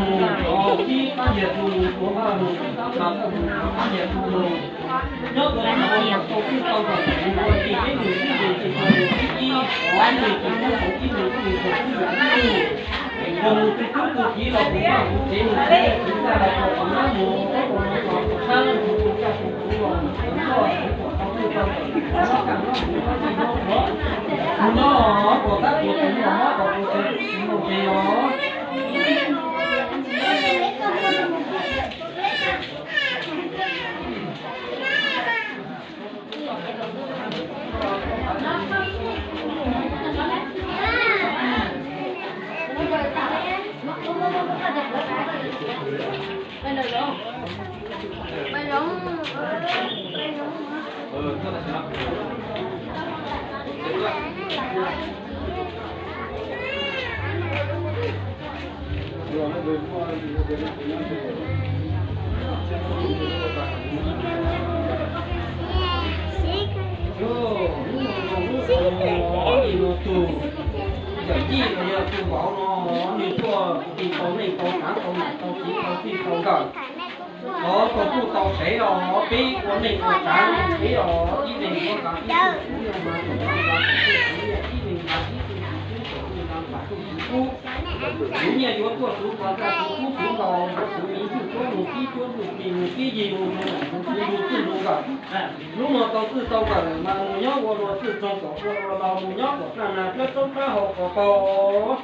mus, ib pab nyias tus mus, tuav nqa mus, ib pab nyias tus mus. Nyob tus no mus tau twb tau kom tus mus ua tij peb mus ib ces ces tau mus ib ib, ib mus ces tau mus ib mus ib mus tau tus ib mus. Tus mus tus tub tus kiv los tus vaj tus tsev mus tsev, tus txaj los tus mab mus, tus tshab los tus tshab tus kuv los tus tub los tus tau twb tau kom tus mus kaj mus tus mus ib mus. Tus no kom tab tus tus mus mob kom tus tsev tus mus tsev os. Tus yawm yij los yog tus vauv no, nws tuaj tis tau neej tau tsav tau nam tau txiv tau txij tau nkawm, thov tau kuj tau sev os. Peb ua neej ua tsav peb os, ib leeg ua tsav ib tug kuv, ib leeg ua tsav ib tug kuv, ib leeg ua tsav ib tug kuv, ib leeg ua tsav ib tug kuv. Kuv nyiaj yuav tuaj xuv nkaus, tuaj xuv nkaus, yuav xuv me ntsuj cuab mus pib cuab ntsuj plig mus pib yig mus ntsuj mus txwj ntsuj nkawm, lub no tau txwj tau nkawm mas mus nyob ua luag txwj txoog kom ua luag laus, mus nyob kom plaj nas plab roob plab hau qos qaug.